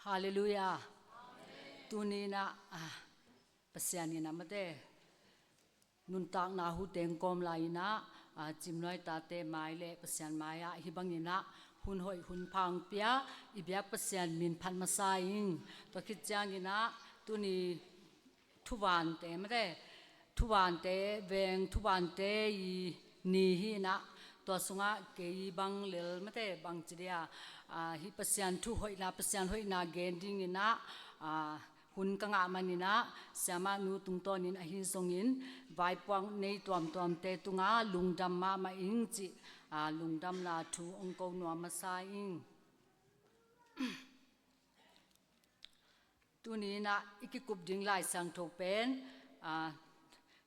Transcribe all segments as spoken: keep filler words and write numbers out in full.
Halleluiah. Tuni in ah, ah, Pasian in ah mate, nuntakna hu teng kawm lai in ah, ah, Cimnuai tate mai le Pasian mai ah hih bangin ah hun hoih hun pha hong pia, i biak Pasian min phat masa ing. Tua khit ciangin ah tuni thuvante mate, thuvante veng, thuvante i ni hi in ah, tua sungah kei bang lel mate, bangci dia, ah, hih Pasian thu hoihna, Pasian hoihna gen dingin ah, ah, hun ka ngah manin ah, siamahnu tungtawnin ahi zongin vaipuak nei tuamtuamte tungah lungdam mahmah ing cih, ah, lungdamna thu hong ko nuam masa ing. Tuni in ah i kikup ding Lai Siangtho pen, ah,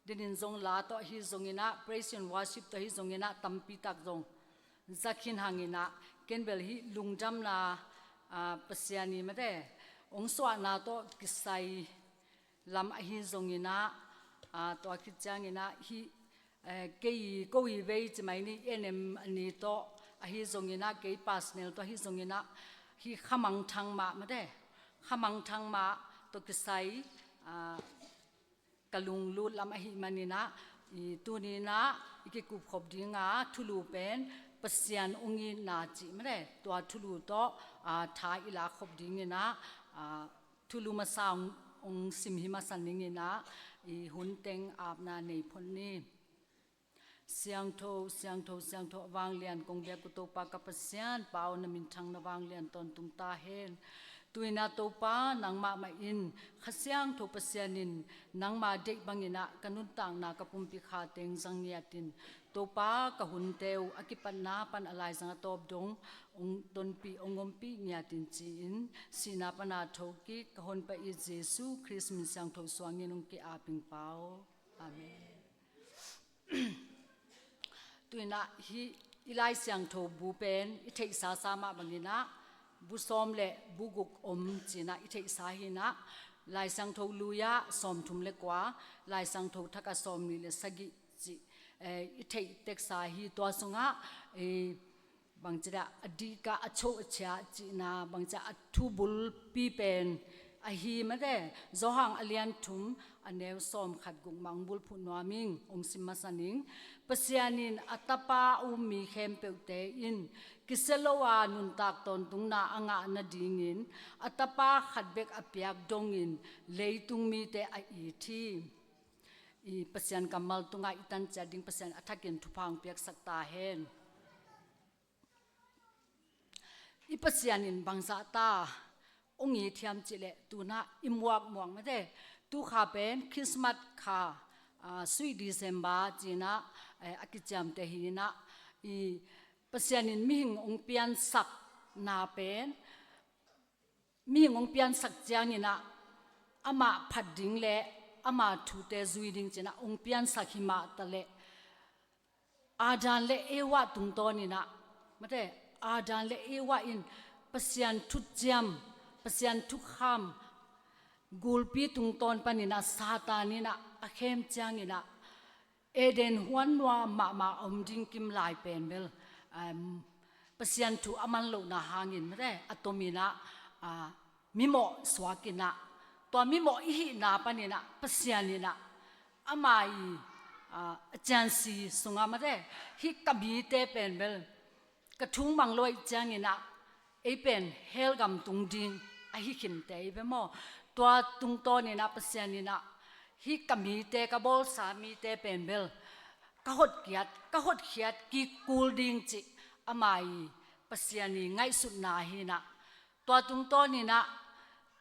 denin zong la tawh ahi zongin ah, praise and worship tawh ahi zongin ah, tampi tak zong za khin hangin ah, ken bel hih lungdamna, ah, Pasian i mate, hong suahna tawh kisai lam ahi zongin ah, ah, tua khit ciangin ah hih, eh, kei ko i vei ci mai ni, N M a ni tawh ahi zongin ah, kei personal tawh ahi zongin ah, hih khamangthang mah mate, khamangthang mah tawh kisai, ah, ka lunglut lam ahih manin ah, i tuni in ah i kikup khop dinga thulu pen Pasian hong itna cih mate, tua thulu tawh, ah, tha i lak khop dingin ah, ah, thulu masa hong, hong sim hi masa ning in ah, i hun teng apna nei phot ni. Siangtho, siangtho, siangtho, a vanglian kong biak uh Topa ka Pasian, Pa aw, na minthang na vanglian tawntung ta hen. Tu in ah Topa, nangmah mah in, Kha Siangtho Pasian in nangma deih bangin ah ka nuntakna ka pumpi kha teng zang ngiat in, Topa, ka hunte uh a kipatna pan a laizang a tawp dong hong tonpih, hong ompih ngiat in ci-in, sihna pana thokik ka Honpa i Jesu Khrist min siangtho suangin hong ki-ap ing Pa aw. Amen. Tu in ah hih i Lai Siangtho bu pen i theihsa sa mah bangin ah bu sawm le bu guk om ci-in ah i theihsa hi in ah, Lai Siangtho lui ah sawmthum le kua, Lai Siangtho thak ah sawmnih le sagih cih, eh, i theih teksa hi. Tua sungah, eh, bangci dia, a dihka a cho a chia cihna, bangci a thu bulpi pen ahi mate, Johan a lian thum a neu sawmkhat guk mah hong bulphuh nuam ing, hong sim masa ning. Pasian in a Tapa a um mi khempeuhte in kisia lo a nuntak tawntungna a ngah nadingin a Tapa khat bek a piak dongin leitung mite a it hi. I Pasian kammal tungah i tan ciat ding Pasian a thakin thupha hong piaksak ta hen. I Pasian in bangzah ta hong it hiam cih leh, tu in ah i muakmuak mate, tu kha pen Christmas kha, ah, Sweet December ci-in ah, eh, a kiciamteh hi in ah, i Pasian in mihing hong piansakna pen, mihing hong piansak ciangin ah amah phat ding le ama thute zui ding ci-in ah hong piansak hi mah ta leh, Adam le Eva tungtawnin ah mate, Adam le Eva in Pasian thuciam, Pasian thukham gulpi tungtawn panin ah Satan in ah a khem ciangin ah Eden huan nuam mahmah a om ding kim lai pen bel, um, Pasian thu a man lohna hangin mate, a tomin ah, ah, mimawh suak in ah, tua mimawh i hihna panin ah Pasian in ah ama i, ah, a ciansi sungah mate, hih ka mite pen bel ka thu mang lo ahih ciangin ah ei pen hell gam tung ding ahi khinte i ve maw. Tua tungtawnin ah Pasian in ah hih ka mite, ka bawlsa mite pen bel ka hotkhiat, ka hotkhiat kik kul ding cih ama i Pasian i ngaihsutna hi in ah, tua tungtawnin ah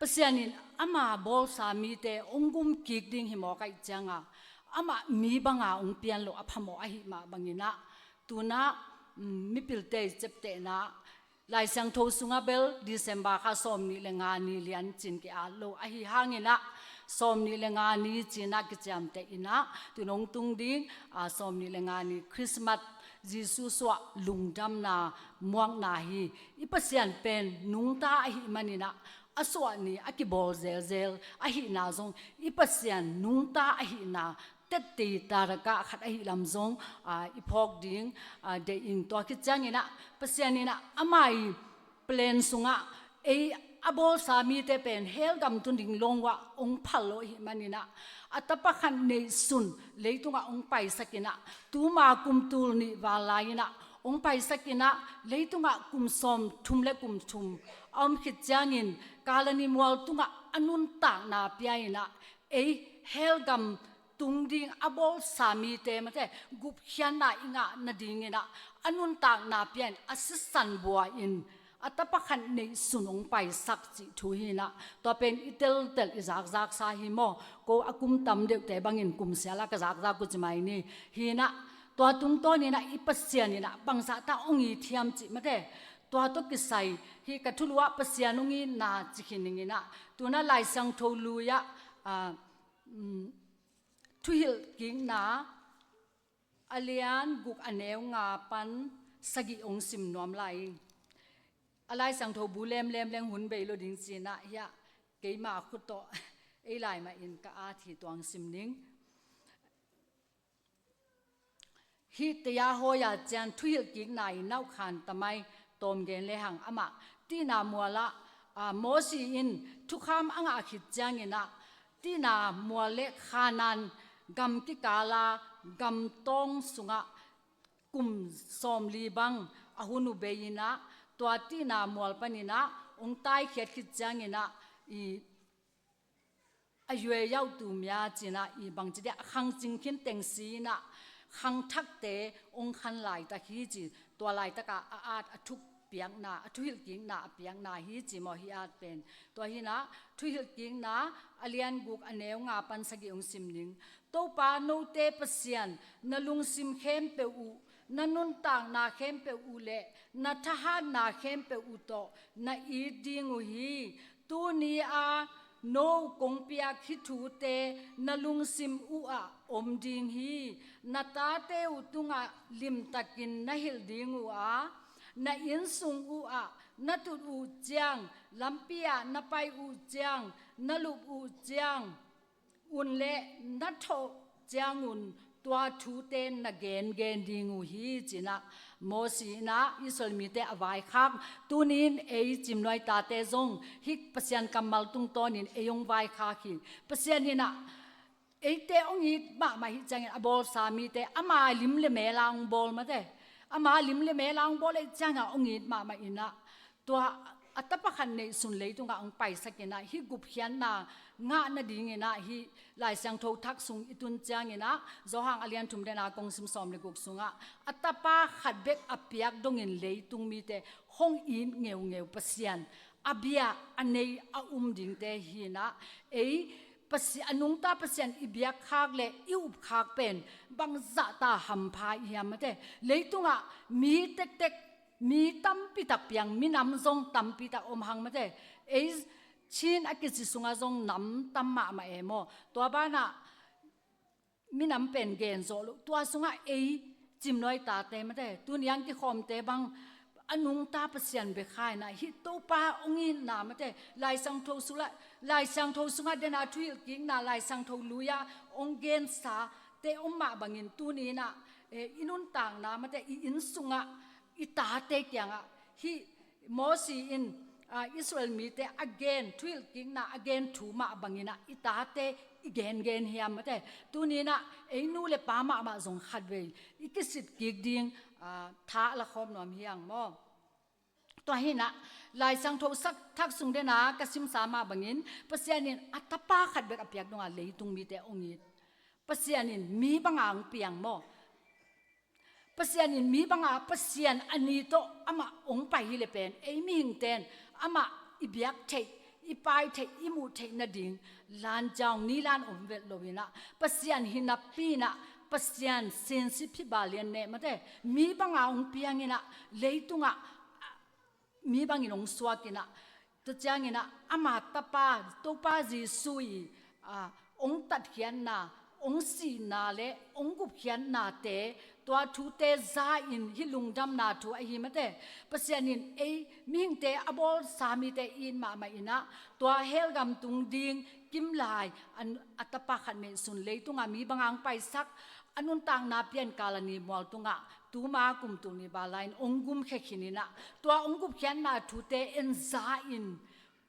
Pasian in ama bawlsa mite hong gum kik ding hi mawk ahih cianga amah mi banga hong pian loh a phamawh ahih mah bangin ah, tu in ah, um, mipilte i ciaptehna, Lai Siangtho sungah bel December kha sawmnih le nga ni lian ci-in ki-at lo ahi hangin ah, sawmnih le nga ni ci-in ah kiciamteh in ah, tu in hong tung ding, ah, sawmnih le nga ni Christmas, Jesu suah lungdamna muakna hi. I Pasian pen nungta ahih manin ah, a suah ni a kibawl zelzel ahihna zong, i Pasian nungta ahihna tetti tarakah khat ahih lam zong, ah, i phawk ding, ah, deih ing. Tua khit ciangin ah Pasian in ah ama i plan sungah ei a bawlsa mite pen hell gam tun ding lawng uh ah hong phal lo ahih manin ah, a tapa khat neihsun leitungah hong paisak in ah, tuma kum tul nih val lai in ah hong paisak in ah, leitungah kum sawm thum le kum thum a om khit ciangin Kalvari mual tungah a nuntakna pia in ah, ei hell gam tung ding a bawlsa mite mate gupkhiatna i ngah nadingin ah a nuntakna pia in a sisan bua in a tapa khat neihsun hong paisak cih thu hi in ah, tua pen i teltel i zakzaksa hi maw? Ko a kum tam deuhte bangin kum sial a ka zakzak uh ci mai ni. Hi in ah tua tungtawn in ah i Pasian in ah bangzah ta hong it hiam cih mate, tua tawh kisai hi ka thulu ah Pasian hong itna ci khin ning in ah, tu in ah Lai Siangtho Lui ah, ah, um, Thuhilhkikna a lian guk a neu nga pan sagih hong sim nuam lai ing. A Lai Siangtho bu lemlem leng hun bei lo ding ci in ah, hiah keima khut tawh ei lai mah in ka at hi, tua hong sim ning. Hih taya hawi a cian Thuhilhkikna i naukhan tamai tawm gen le hang, amah Tina mual ah, ah, Mosi in thukham a ngah khit ciangin ah, Tina mual le Khanaan gam kikal a gam tawng sungah kum sawmli bang a hun uh bei in ah, tua Tina mual panin ah hong taikhiat khit ciangin ah, i a yuai yauh tu mia ci in ah, i bangci dia a khang cing khin teng si in ah, khangthakte hong khan laitak hi ci, tua laitak ah a at a thuk piakna, a thuhilhkikna a piakna hi ci maw, hih at pen? Tua hi in ah Thuhilhkikna a lian guk a neu nga pan sagih hong sim ning. Topa note Pasian, na lungsim khempeuh uh, na nuntakna khempeuh uh le na thahatna khempeuh uh tawh na it ding uh hi. Tuni a no kong piak hih thute na lungsim uh ah om ding hi. Na tate uh tungah limtakin na hilh ding uh a, na innsung uh ah na tut uh ciang, lampi ah na pai uh ciang, na lup uh ciang un le na thawh ciangun tua thute na gengen ding uh hi ci in ah, Mosi in ah Israel mite a vaikhak. Tuni in ei Cimnuai tate zong hih Pasian kammal tungtawnin ei hong vaikhak hi. Pasian in ah eite hong it mahmah hi ciangin a bawlsa mite ama lim le mel a hong bawl mate, ama lim le mel a hong bawl ahih ciangin hong it mahmah in ah, tua a tapa khat neihsun leitungah hong paisak in ah, hih gupkhiatna ngah nadingin ah, hih Lai Siangtho Thak sung i tun ciangin ah, Johan a lian thum dena kong sim sawm le guk sungah, a tapa khat bek a piak dongin leitung mite hong it ngeungeu Pasian, a bia a nei a um dingte hi in ah, ei Pasi-, a nungta Pasian i biakkhak le i upkhak pen bangzahta hampha i hiam mate? Leitungah mi tektek, mi tampitak piang, minam zong tampitak om hang mate. Ei Chin a kici sungah zong nam tam mahmah e maw? Tua banah minam pen gen zawh loh, tua sungah ei Cimnuai tate mate, tuni ang kikhawmte bang a nungta Pasian bia kha in ah, hih Topa hong itna mate, Lai Siangtho sula-, Lai Siangtho sungah dena Thuhilhkikna, Lai Siangtho Lui ah hong gensate om mah bangin tuni in ah, eh, i nuntakna mate, i inn sungah i tate kiangah hih Mosi in, ah, Israel mite a gen, Thuhilhkikna a gen thu mah bangin ah i tate i gengen hiam mate? Tuni in ah ei nu le pa mahmah zong khatvei i kisitkik ding, ah, tha a la khawm nuam hi hang maw? Tua hi in ah Lai Siangtho sak thak sung dena ka simsa mah bangin Pasian in a tapa khat bek a piak dongah leitung mite hong it. Pasian in mi banga hong piang maw? Pasian in mi banga Pasian a ni tawh amah hong pai hi le pen, ei mihingten amah i biak theih, i pai theih, i muh theih nading lanjaung ni lan om vet lo in ah, Pasian hi napi in ah, Pasian sinsi phiba lian ne mate, mi banga hong piang in ah, leitungah mi bangin hong suak in ah, tua ciangin ah ama tapa, Topa Jesu i, ah, hong tatkhiatna, hong sihna le hong gupkhiatnate, tua thute za-in hih lungdamna thu ahi mate. Pasian in ei mihingte a bawlsa mite it mahmah in ah, tua hell gam tung ding kimlai an, a tapa khat neihsun leitungah mi banga hong paisak, a nuntakna pia in Kalvari mual tungah tuma kum tul nih val lai-in hong gumkhia khin in ah, tua hong gupkhiatna thute en za-in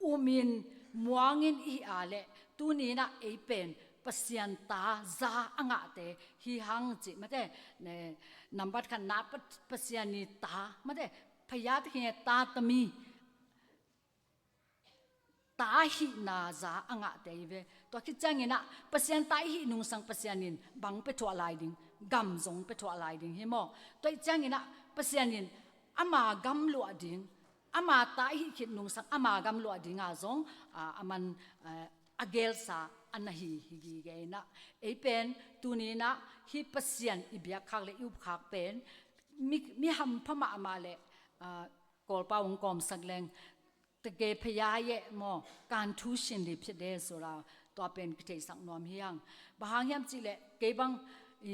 umin muangin i hih a leh tuni-in ah ei pen Pasian ta za a ngahte hi hang cih mate, ne, nambat khatna Pa-, Pasian i ta mate, phaya te khin e ta tami ta hihna za a ngahte hi ve. Tua khit ciangin ah Pasian ta i hih nungsang Pasian in bang pe thuah lai ding, gam zong pe thuah lai ding hi maw. Tua hih ciangin ah Pasian in ama gam luah ding, ama ta i hih khit nungsang ama gam luah ding a zong, a, aman, a, a gelsa a na hi hi gige in ah. Ei pen tuni-in ah hih Pasian i biakkhak le i upkhak pen mi, mi hampha mahmah le, a, Kawlpau hong kawmsak leng teke phaya ye maw, kan thu sin li phit de sura, tua pen kitheisak nuam hi hang. Bang hang hiam cih leh kei bang i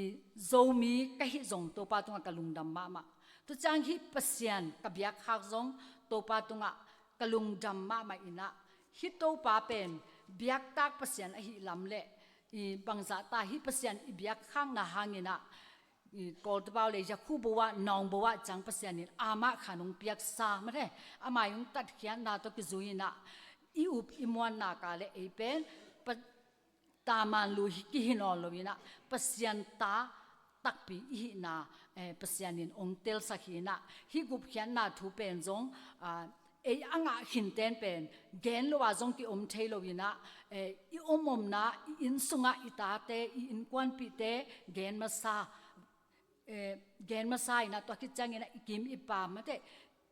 Zomi ka hih zong Topa tungah ka lungdam mahmah. Tua ciang hih Pasian ka biakkhak zong Topa tungah ka lungdam mahmah in ah, hih Topa pen biaktak Pasian ahih lam le i bangzah ta hih Pasian i biakkhakna hangin ah i Kawlte pau le Yakhu bo ah, Nawng bo ah ciang Pasian in amah khan hong piaksa mate, ama i hong tatkhiatna tawh kizui in ah i up i muanna ka le ei pen pa-, taman lu hi kihi nawn lo in ah Pasian ta takpi i hihna, eh, Pasian in hong telsak hi in ah, hih gupkhiatna thu pen zong, a, ei a ngah khinten pen gen lo a zong ki-om thei lo in ah, eh, i om omna, i inn sungah i tate, i innkuanpihte gen masa, eh, gen masa in ah, tua khit ciangin ah i kim i pam mate,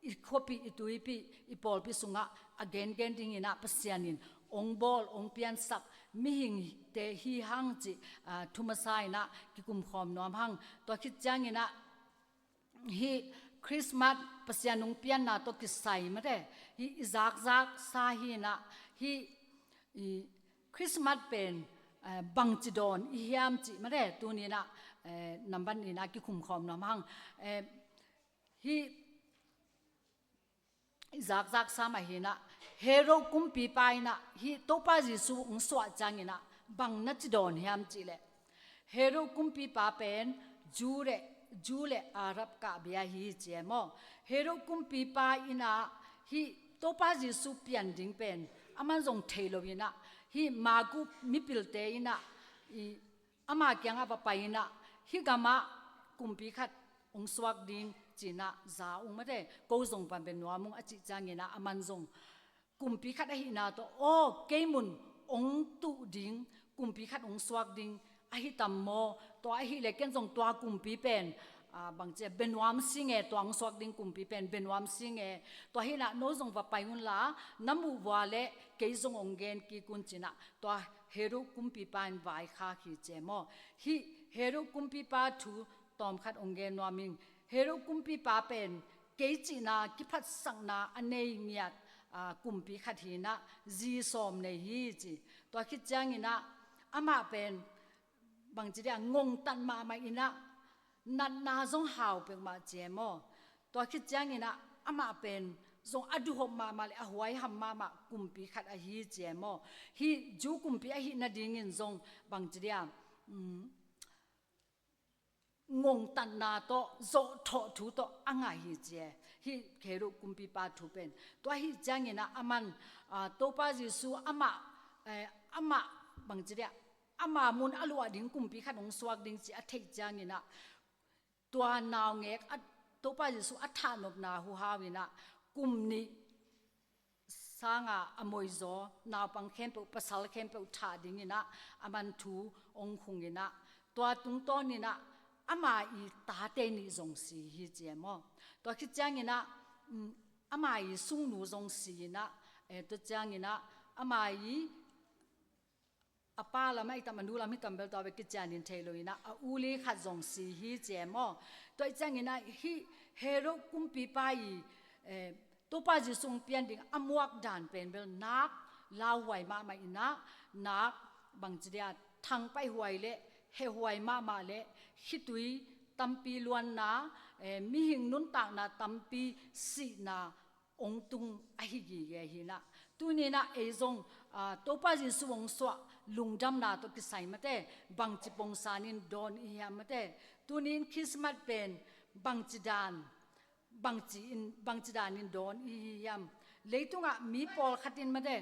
i khuapih, i tuipih, i pawlpi sungah a gengen dingin ah Pasian in hong bawl, hong piansak mihingte hi hang cih, a, thu masa in ah kikumkhawm nuam hang. Tua khit ciangin ah hih Christmas Pasian hong pianna tawh kisai mate, hih i zakzak sa hi in ah, hih i Christmas pen, eh, bangci dawn i hiam cih mate, tuni in ah, eh, nambat ni in ah kikumkhawm nuam hang. Eh, hih i zakzak sa mah hi in ah, Herod kumpipa in ah hih Topa Jesu hong suah ciangin ah bang na ci dawn hiam cih leh, Herod kumpipa pen Jew le, Jew le Arab kahbia hi ci e maw. Herod kumpipa in ah hih Topa Jesu pian ding pen aman zong thei lo in ah, hih Magu mipilte in ah i ama kiangah va pai in ah, hih gamah kumpi khat hong suak ding ci in ah za ung mate, ko zong va bia nuam ung a cih ciangin ah aman zong kumpi khat ahihna tawh, aw, kei mun hong tuh ding kumpi khat hong suak ding ahi tam maw? Tua ahih leh ken zong tua kumpi pen, a, bangci a, bia nuam sing e, tua hong suak ding kumpi pen bia nuam sing e. Tua hi in ah no zong va pai un la, na muh vua leh kei zong hong gen kik un ci in ah tua Herod kumpipa in vaikhak hi ci e maw. Hih Herod kumpipa thu tawmkhat hong gen nuam ing. Herod kumpipa pen kei cihna kiphatsakna a nei ngiat, a, kumpi khat hi in ah zi sawm nei hi ci. Tua khit ciangin ah amah pen bangci dia ngongtat mahmah in ah natna zong hau pek mah ci e maw. Tua khit ciangin ah amah pen zong a duhop mahmah le a huaiham mahmah kumpi khat ahi ci e maw. Hih Jew kumpi ahih nadingin zong bangci dia, um, ngongtatna tawh, zawhthawh thu tawh a ngah hi ci e. Hih Herod kumpipa thu pen. Tua ahih ciangin ah aman, a, Topa Jesu amah, eh, amah bangci dia, ama mun a luah ding kumpi khat hong suak ding ci a theih ciangin ah, tua naungek a, Topa Jesu a thahnopna huhau in ah kum nih sanga a moizaw naupang khempeuh, pasal khempeuh thah dingin ah aman thu hong khung in ah, tua tungtawn in ah ama i tate nih zong si hi ci e maw. Tua khit ciangin ah, um, ama i sungnu zong si in ah, eh, tua ciangin ah ama i a pa lam ahi tam, a nu lam hi tam bel tua bek kicianin thei lo in ah, a u li khat zong si hi ci e maw. Tua ahih ciangin ah hih Herod kumpipa i, eh, Topa Jesu hong pian ding a muak dan pen bel nak lauhuai mahmah in ah, nak bangci dia, thangpaih huai le heh huai mahmah le khitui tampi luanna, eh, mihing nuntakna tampi sihna hong tung ahi gige hi in ah. Tuni in ah ei zong, a, Topa Jesu hong suah lungdamna tawh kisai mate, bangci pongsan in dawn i hiam mate. Tuni in Christmas pen bangci dan, bangci in, bangci dan in dawn i hi hiam. Leitungah mi pawlkhat in mate,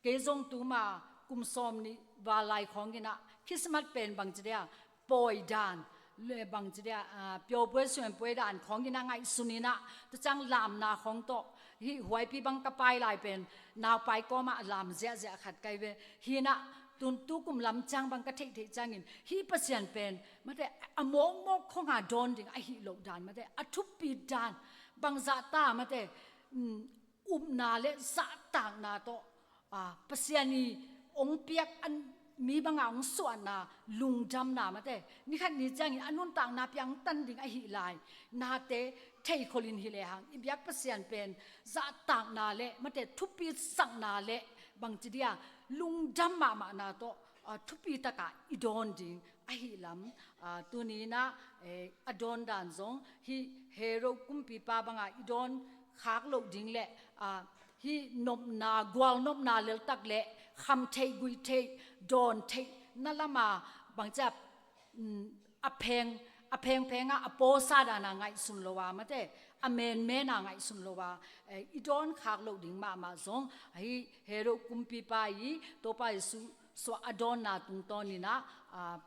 kei zong tuma kum sawm nih val lai khawng inah Christmas pen bangci dia pawi dan, le bangci dia, ah, pyopuai suanpuai dan khawng inah ngaihsun inah, tua ciang lamna khawng tawh, hih huaipi bang ka pai lai pen naupai kawmah lam ziahziah khat kai ve. Hi inah tun tu kum lam ciang bang ka theihtheih ciangin hih Pasian pen mate a mawkmawk khawng a dawn ding ahi loh dan mate, a thupi dan bangzah ta mate, um, upna le zahtakna tawh, ah, Pasian i ong piak a mi banga ong suahna, lungdamna mate, nikhat ni ciangin a nuntakna piangtan ding ahi lai nate theikholh in hi lehang i biak Pasian pen zahtakna le mate, thupisakna le bangci dia lungdam mahmahna tawh, ah, thupi takah i dawn ding ahi lam, ah, tuni inah, eh, a dawn dan zong hih Herod kumpipa banga i dawn khak loh ding le, ah, hih nopna, gualnopna leltak le kham theih, guih theih, dawn theih na lama bangcia, um, a pheng, a phengphenga a pawsa dana ngaihsun lo a mate, a menmena ngaihsun lo a, eh, i dawn khak loh ding mahmah zong hih Herod kumpipa i Topa Jesu suah a dawnna tungtawn inah, ah,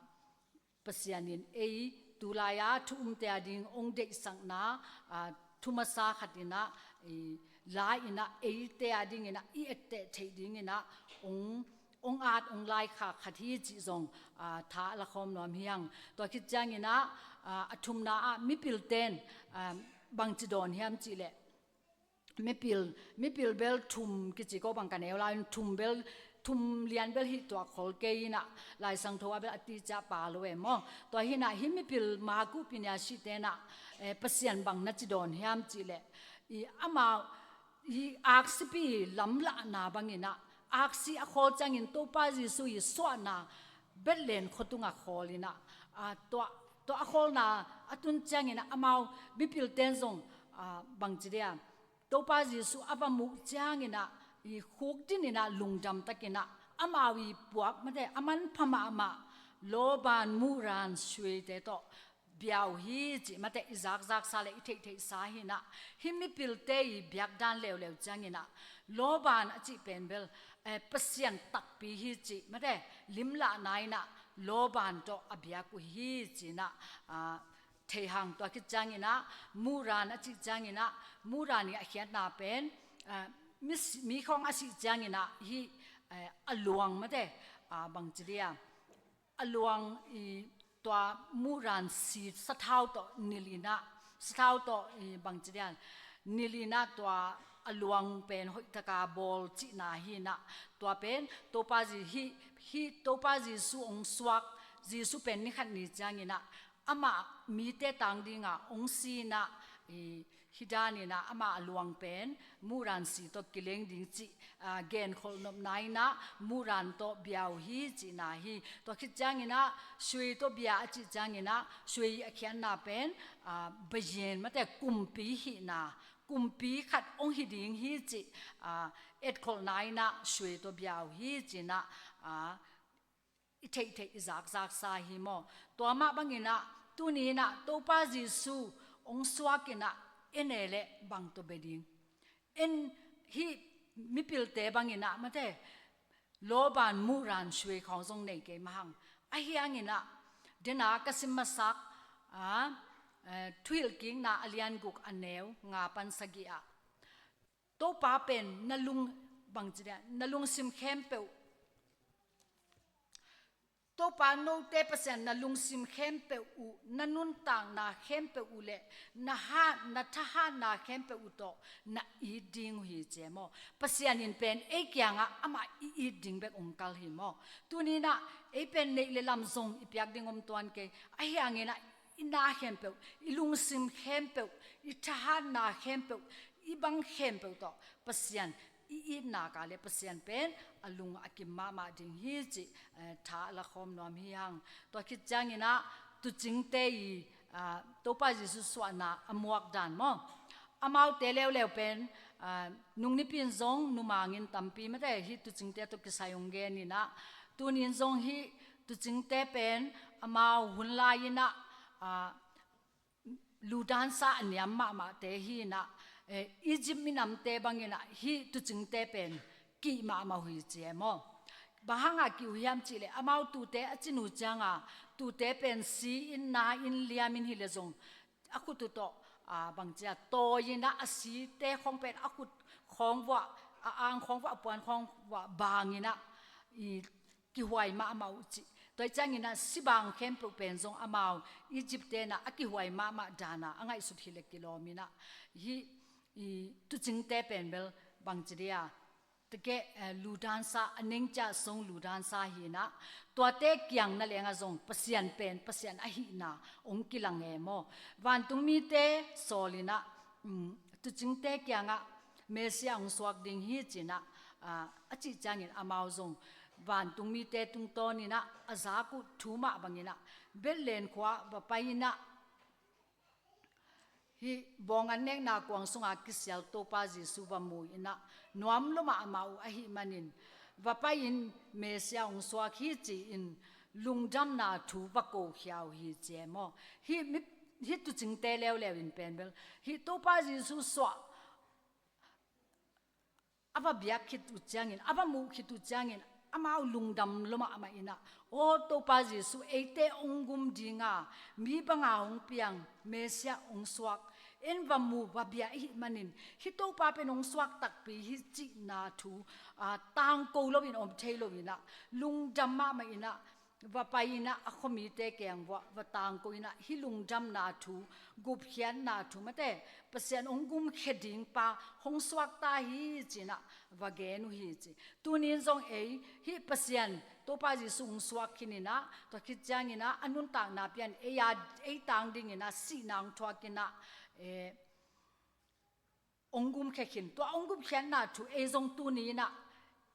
Pasian in ei tulai-a thu umte a ding ong deihsakna, ah, thu masa khat inah, i, la inah eite a ding inah i etteh theih ding inah ong, ong at ong laikhak khat hi cih zong, ah, tha a la khawm nuam hi hang. Tua khit ciang inah, ah, a thumna ah mipilten, ah, bangci dawn hiam cih leh, mipil, mipil bel thum kici ko bang ka neu lai, thum bel, thum lian bel hih tuak khol kei inah, Lai Siangtho ah bel a ti ciah pa lo e maw. Tua hi inah hih mipil Marku Pinyasi te inah, eh, Pasian bang na ci dawn hiam cih leh, i amau i aksipi lamlahna bang inah, aksi a khawl ciangin Topa Jesu i suahna Bethlehem khuatung a khawl inah, ah, tua, tua a khawlna a tun ciang inah amau mipilten zong, ah, bangci dia Topa Jesu a va muh ciang inah i khukdin inah lungdam tak inah amau i puak mate a manpha mahmah Laban muran sueite tawh bia uh hi cih mate i zakzaksa le i theihtheihsa hi inah, hih mipilte i biakdan leuleu ciang inah Laban a cih pen bel, eh, Pasian takpi hi cih mate limlahna inah Laban tawh a biak uh hi ci inah, ah, thei hang. Tua khit ciang inah muran a cih ciang inah muran i a khiatna pen, ah, mi, mi khawng a sih ciang inah hih, eh, a luang mate, ah, bangci dia a luang i tua muran si sathau tawh nilh inah, sathau tawh i bangci dia nilh inah tua a luang pen hoihtaka bawl cihna hi inah, tua pen Topa Ji, hih, hih Topa Jesu ong suak, Jesu pen nikhat ni ciang inah amah mite tang dinga ong si inah, i, hih dan inah amah a luang pen muran si tawh kileng ding cih, ah, genkholh nopna inah muran tawh bia uh hi cihna hi. Tua khit ciang inah suei tawh bia a cih ciang inah suei a khiatna pen, ah, bayen mate kumpi hihna, kumpi khat ong hi ding hi cih, ah, etkholhna inah suei tawh bia uh hi ci inah, ah, i theihtheih i zakzaksa hi maw. Tua mah bang inah tuni inah Topa Jesu ong suak inah en e leh bang tawh bia ding? En, hih mipilte bang inah mate Laban muran suei khawng zong nei kei mah hang. Ahi hang inah dena ka sim masak, ah, eh, Thuhilhkikna a lian guk a neu nga pan sagih ah Topa pen na lung, bangci dia, na lungsim khempeuh, Topa note Pasian na lungsim khempeuh uh, na nuntakna khempeuh uh le na hat, na thahatna khempeuh uh tawh na it ding uh hi ci e maw. Pasian in pen ei kiangah amah i it ding bek ong kal hi maw. Tuni inah ei pen neih le lam zong i piak ding om tuan kei. Ahi hang inah i na khempeuh, i lungsim khempeuh, i thahatna khempeuh, i bang khempeuh tawh Pasian i itna ka le Pasian pen a lung a kim mahmah ding hi cih, eh, tha a la khawm nuam hi hang. Tua khit ciang inah tuucingte i, ah, Topa Jesu suahna a muak dan maw. Amaute leuleu pen, ah, nung nipi in zong numang in tampi mate hih tuucingte tawh kisai ong gen inah, tuni in zong hih tuucingte pen amau hun lai inah, ah, ludansa a niam mahmahte hi inah, eh, Egypt minamte bangin ah hih tuucingte pen kih mahmah uh hi ci e maw. Bang hangah kih uh hiam cihleh amau tuute a cin uh cianga tuute pen si-in na-in liamin hileh zong a khut uh tawh, ah, bangci a tawi-in ah a site khawng pen a khut khawng vuah, a ang khawng vuah, a puan khawng vuah bangin ah i kihuai mahmah uh cih. Tua hi ciangin ah sibang khempeuh pen zong amau Egypt-te'n ah a kihuai mahmah dan a a ngaihsut hileh kilawmin ah hih i tuucingte pen bel bangci dia, teke, eh, ludansa, a nengcia song ludansa hi-in ah tuate kiang nangawn ah zong Pasian pen Pasian ahihna hong kilang e maw. Vantung mite sawlin ah, um, tuucingte kiangah Messiah hong suak ding hi ci-in ah, ah, a cih ciangin amau zong vantung mite tungtawnin ah a zak uh thu mah bangin ah Bethlehem khua-ah va pai-in ah hih bawng an nekna kuang sungah kisial Topa Jesu va mu-in ah nuam lua mahmah uh ahih manin va pai-in Messiah hong suak hi ci-in lungdamna thu va kokhia uh hi ci e maw. Hih mi, hih tuucingte leuleu in pen bel hih Topa Jesu suah a va biak khit uh ciangin, a va muh khit uh ciangin amau lungdam lua mahmah in ah, aw Topa Jesu, eite hong gum dinga mi banga hong piang Messiah hong suak en va mu va bia ahih manin hih Topa pen hong suak takpi hi cihna thu, ah, tangko loin om thei loin ah lungdam mahmah in ah va pai-in ah a khuamite kiang vuah va tangko-in ah hih lungdamna thu, gupkhiatna thu mate, Pasian hong gumkhia ding pa hong suak ta hi ci-in ah va gen uh hi ci. Tuni-in zong ei hih Pasian Topa Jesu hong suak khin-in ah tua khit ciangin ah a nuntakna pia-in ei a, ei tang dingin ah sihna hong thuak-in ah, eh, hong gumkhia khin. Tua hong gupkhiatna thu ei zong tuni-in ah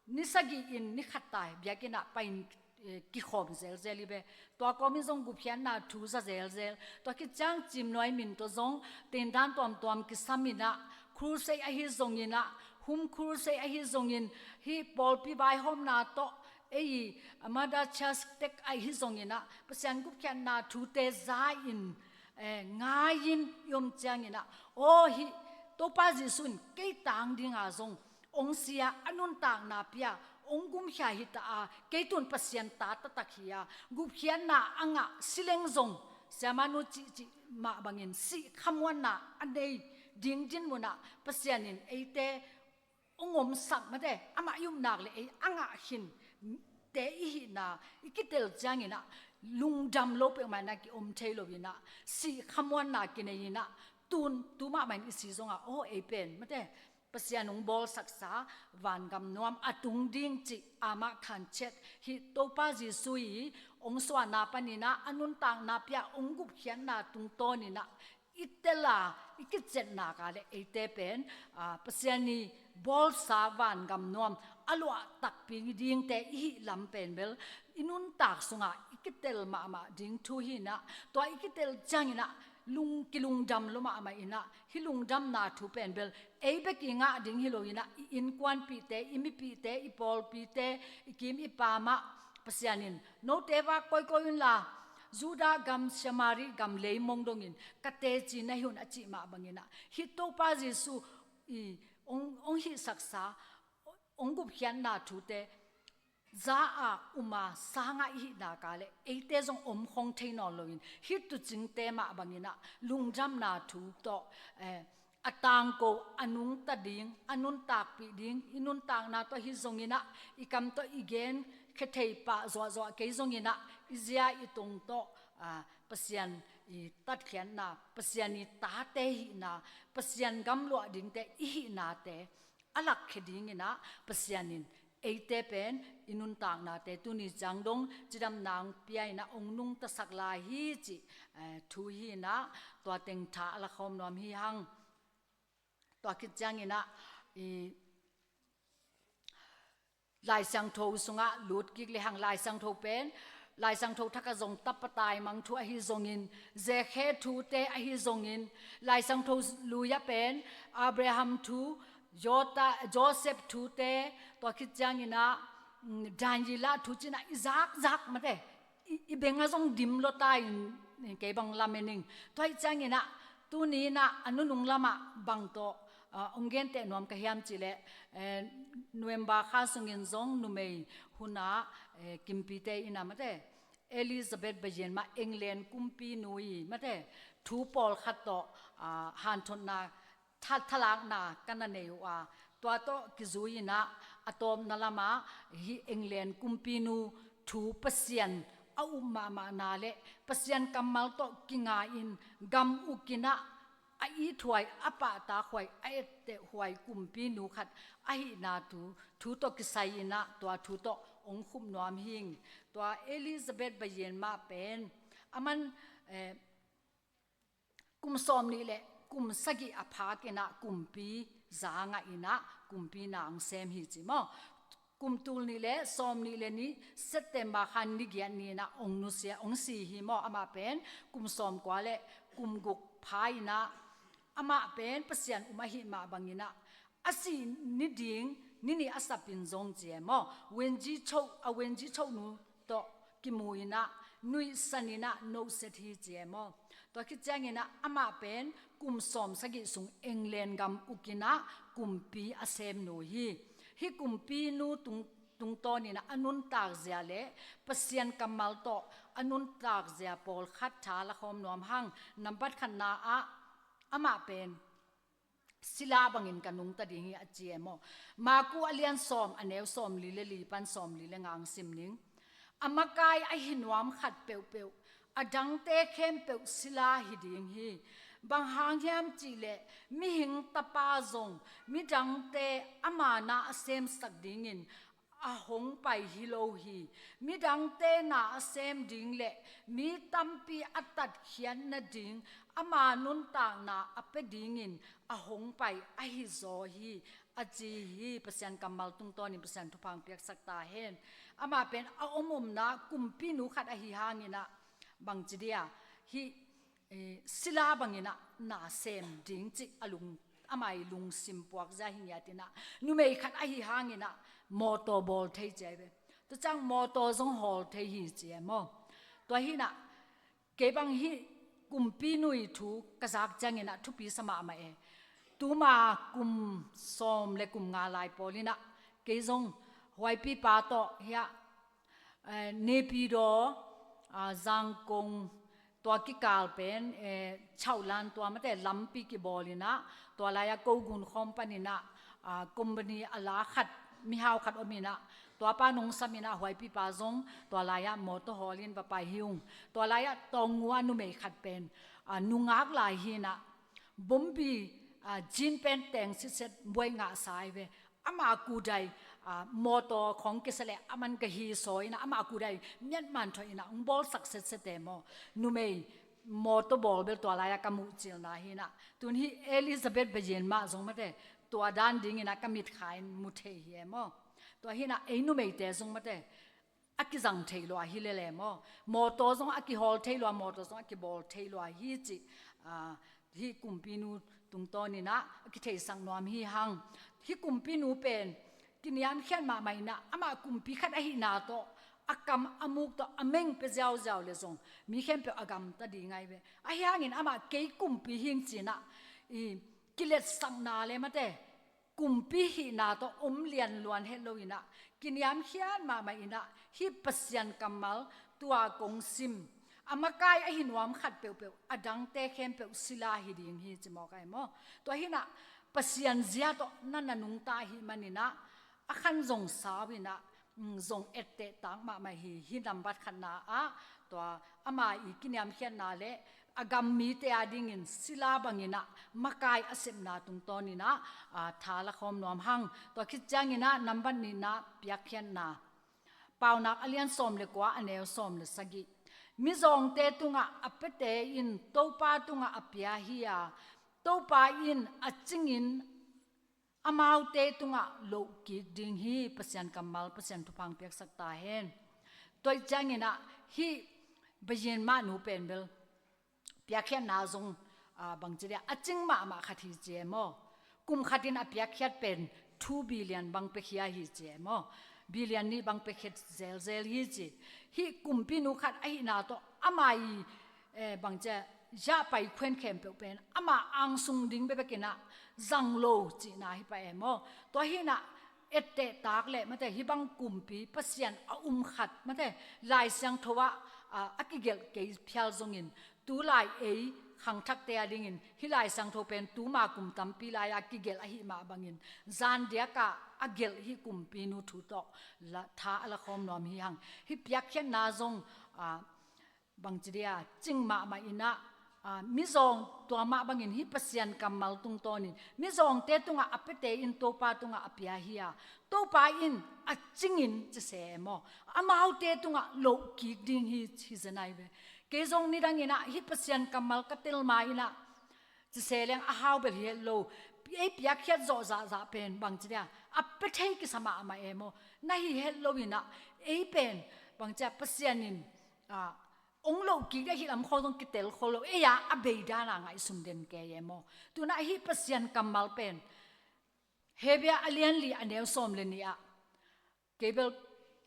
ni sagih in ni khat tai biakinn ah pai-in, eh, kikhawm zelzel hi ve. Tua kawmin zong gupkhiatna thu za zelzel. Tua khit ciang Cimnuai min tawh zong tendan tuamtuam kisam-in ah, crusade ahi zongin ah, home crusade ahi zongin, hih pawlpi vaihawmna tawh ei Mother Church tek ahi zongin ah Pasian gupkhiatna thute za-in, eh, ngai-in i om ciangin ah, aw hih Topa Jesu in kei tang dinga zong hong si-a, a nuntakna pia, hong gumkhia hi ta a, kei tu'n Pasian ta taktak hi-a, gupkhiatna a ngah si leng zong, siamahnu cihcih mah bangin sih khamuanna a nei ding dinmun ah Pasian in eite hong omsak mate, amah i upna leh ei a ngah khinte i hihna i kitel ciangin ah lungdam lo peuhmah in ah kiom thei loin ah sih khamuanna kinei-in ah tun, tu mahmah in i si zongah, aw ei pen mate, Pasian hong bawlsaksa vangam nuam a tung ding cih amah khanciat hih Topa Jesu i hong suahna panin ah a nuntakna pia, hong gupkhiatna tungtawnin ah i tel a, i kician nak leh eite pen, ah, Pasian i bawlsa vangam nuam a luah takpi dingte i hih lam pen bel i nuntak sungah i kitel mahmah ding thu hi-in ah, tua i kitel ciangin ah lung, kilungdam lua mahmah in ah, hih lungdamna thu pen bel ei bek i ngah ding hi loin ah, i innkuanpihte, i mipihte, i pawlpite, i kim i pam ah Pasian in, note vak kawikawi unla, Judah gam, Samari gam leimong dongin ka teci na hi un, a cih mah bangin ah, hih Topa Jesu i hong, hong hihsaksa, hong gupkhiatna thute za a, um a, sang a i hih nak leh eite zong omkhong thei nawn loin, hih tuucingte mah bangin ah lungdamna thu tawh, eh, a tangko, a nungta ding, a nuntakpih ding, i nuntakna tawh ahi zongin ah, i kam tawh i genkhia thei pah zuahzuah kei zongin ah, i zia i tong tawh, ah, Pasian i tatkhiatna, Pasian i tate hihna, Pasian gam luah dingte i hihnate a lakkhia dingin ah Pasian in eite pen i nuntaknate tuni ciang dong cidamna hong pia-in ah hong nungtasak lai hi cih, eh, thu hi-in ah, tua teng tha a lakhawm nuam hi hang. Tua khit ciangin ah i Lai Siangtho sungah lut kik lehang, Lai Siangtho pen, Lai Siangtho thak ah zong tapa taimang thu ahi zongin, Zakhe thute ahi zongin, Lai Siangtho lui ah pen Abraham thu, Jota-, Joseph thute, tua khit ciangin ah, mm, Daniel thu ci-in ah i zakzak mate, i, i beng ah zong dim lua ta in, kei bang lamen ing. Tua hi ciangin ah tuni-in ah a nunung lamah bang tawh, Ah, ong genteh nuam ka hiam cih leh, eh, November kha sungin zong numei hunah, eh, kimpite in a mate, Elizabeth bayen mah England kumpinu i mate thu pawlkhat tawh, ah, hanthotna tha-, thalakna ka na nei uh a, tua tawh kizui in ah a tawpna lamah hih England kumpinu thu Pasian a up mahmahna le Pasian kammal tawh kinga in gam uk in ah a ithuai, a pahtak huai, a etteh huai kumpinu khat ahihna thu, thu tawh kisai in ah tua thu tawh ong khup nuam hing. Tua Elizabeth bayen mah pen a man, eh, kum sawm nih le kum sagih a phak in ah kumpi za ngah in ah kumpi na ong sem hi ci maw. Kum tul nih le sawm nih le nih September kha ni giat ni in ah ong nusia, ong si hi maw. Amah pen kum sawm kua le kum guk pha in ah amah pen Pasian um ahih mah bang in ah a si ni ding ni nih a sap in zong ci e maw, Wenji Cho, a Wenji Cho nu tawh kimu in ah nuihsan in ah noset hi ci e maw. Tua khit ciangin ah amah pen kum sawm sagih sung England gam uk in ah kumpi a sem nu hi. Hih kumpinu tung, tungtawn in ah a nuntak zia le Pasian kammal tawh a nuntak zia pawlkhat tha la khawm nuam hang. Nambat khatna ah amah pen sila bangin ka nungta ding hi a ci e maw. Maku a lian sawm, a neu sawm li le li pan sawm li le nga ong sim ning. A makai ahi nuam khat peuhpeuh a dangte khempeuh sila hi ding hi. Bang hang hiam cih leh mihing Tapa zong midangte ama na a semsak dingin a hong pai hi lo hi. Midangte na a sem ding le mi tampi a tatkhiat nading ama nuntakna a pia dingin a hong pai ahi zaw hi, a ci hi. Pasian kammal tungtawnin Pasian thupha ong piaksak ta hen. Amah pen a om omna kumpinu khat ahi hangin ah bangci dia hih, eh, sila bangin ah na sem ding cih a lung, amah i lungsim puak zia hi ngiat in ah, numei khat ahi hangin ah mawtaw bawl thei ci ai ve. Tua ciang mawtaw zong hawl thei hi ci e maw. Tua hi in ah kei bang hih kumpinu i thu ka zak ciangin ah thupi sa mahmah e. Tuma kum sawm le kum nga lai pawl in ah kei zong huaipipa tawh hiah, eh, Naypyidaw, ah, Zangkong, tua kikal pen, eh, Chaulan tua mate lampi kibawl in ah, tua lai-ah Kogun khawm panin ah, ah, company a la khat, mihau khat om in ah, tua pa nong sam in ah, huaipipa zong tua lai-ah mawtaw hawl in va pai hi ung. Tua lai-ah Taungoo a numei khat pen, ah, nungak lai hi in ah, bombi, ah, jean pant teng sitset buai ngah sa ai ve. Ama kudai, ah, mawtaw khawng kisa le aman ka hi saw in ah, ama kudai miatman thaw in ah ong bawlsak setset e maw. Numei mawtaw bawl bel tua lai-ah ka muh cilna hi in ah. Tun hih Elizabeth bayen mah zong mate tua dan dingin ah ka mitkha in mu thei hi e maw. Tua hi in ah ei numeite zong mate a kizang thei lua hi lele maw. Mawtaw zong a kihawl thei lua, mawtaw zong a kibawl thei lua hi cih, ah, hih kumpinu tungtawnin ah a kitheisak nuam hi hang. Hih kumpinu pen kiniamkhiat mahmah in ah, amah kumpi khat ahihna tawh a kam a muk tawh a meng pia ziauziau le zong mi khempeuh a gamta ding ai ve. Ahi hangin amah kei kumpi hing ci in ah i kiletsakna le mate kumpi hihna tawh om lianluan het lo in ah, kiniamkhiat mahmah in ah, hih Pasian kammal tua kong sim, a makai ahi nuam khat peuhpeuh a dangte khempeuh sila hi ding hi ci mawk ai maw. Tua hi in ah Pasian zia tawh na na nungta ahih manin ah a khan zong sau in ah, mm, zong etteh tak mahmah hi. Hih nambat khatna ah tua ama i kiniamkhiatna le a gam mite a dingin sila bangin ah makai a sepna tungtawnin ah, ah, tha la khawm nuam hang. Tua khit ciangin ah nambat nihna piakkhiatna, Paunak a lian sawm le kua, a neu sawm le sagih. Mizawngte tungah a piate in Topa tungah a pia hi a, Topa in a cingin amaute tungah loh kik ding hi. Pasian kammal, Pasian thupha ong piaksak ta hen. Tua ciangin ah hih bayen mah nu pen bel piakkhiatna zong, ah, bangci dia a cing mahmah khat hi ci e maw. Kum khatin a piakkhiat pen two billion bang piakhia hi ci e maw. Billion nih bang piakhia zelzel hi ci. Hih kumpinu khat ahihna tawh ama i, eh, bangci a Yah pai khuan khempeuh pen ama angsung ding bekbekin ah zang lo cihna hi pah e maw. Tua hi in ah etteh tak le mate hih bang kumpi Pasian a um khat mate Lai Siangtho ah a kigelh kei phial zongin tulai ei khangthakte a dingin hih Lai Siangtho pen tuma kum tampi lai-a kigelh ahih mah bangin zan diakah a gelh hih kumpinu thu tawh tha a lakhawm nuam hi hang. Hih piakkhiatna zong bangci dia cing mahmah in ah mizawng tua mah bangin hih Pasian kammal tungtawnin mizawngte tungah a piate in Topa tungah a pia hi a, Topa in a cingin ci se e maw, amaute tungah lohkik ding hi hi zenai ve. Kei zong nidangin ah hih Pasian kammal ka tel ma in ah ci se leng a hau bel hi het lo. Ei piakkhiat zawh zahzah pen bangci dia a pia thei kisa mahmah e maw. Na hi het lo in ah ei pen bangci a Pasian in ong lohkik ding ahih lam khawng zong kitel khol lo ei a a bei dana ngaihsun den kei e maw. Tuna hih Pasian kammal pen Hebru a lian li a neu sawm le nih ah kei bel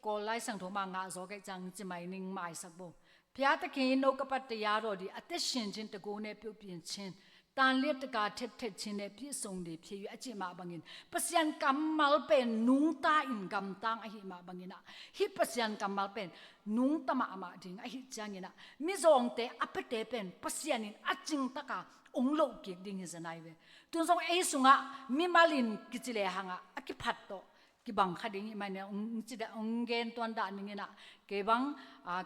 Kawl Lai Siangtho mah ngah zaw kei ciang ci mai ning maisak bo. ဘုရားသခင် နှုတ်ကပတ်တရားတော်သည် အသက်ရှင်ခြင်းတန်ခိုးနှင့် ပြုပြင်ခြင်း၊ သန်လျက်တကာထက်ထက်ခြင်းနှင့် ပြည့်စုံသည်ဖြစ်၍ အကျင့်မဘငင်။ Pasian kammal pen nungta in gamtang ahih mah bangin ah hih Pasian kammal pen nungta mahmah ding ahih ciangin ah mizawngte a piate pen Pasian in a cingtaka ong lohkik ding hi zenai ve. Tun zong ei sungah mimal in kici lehangah a kiphat tawh kibang kha ding hi mah in ah ong ci dah ong gen tuan dah ning in ah kei bang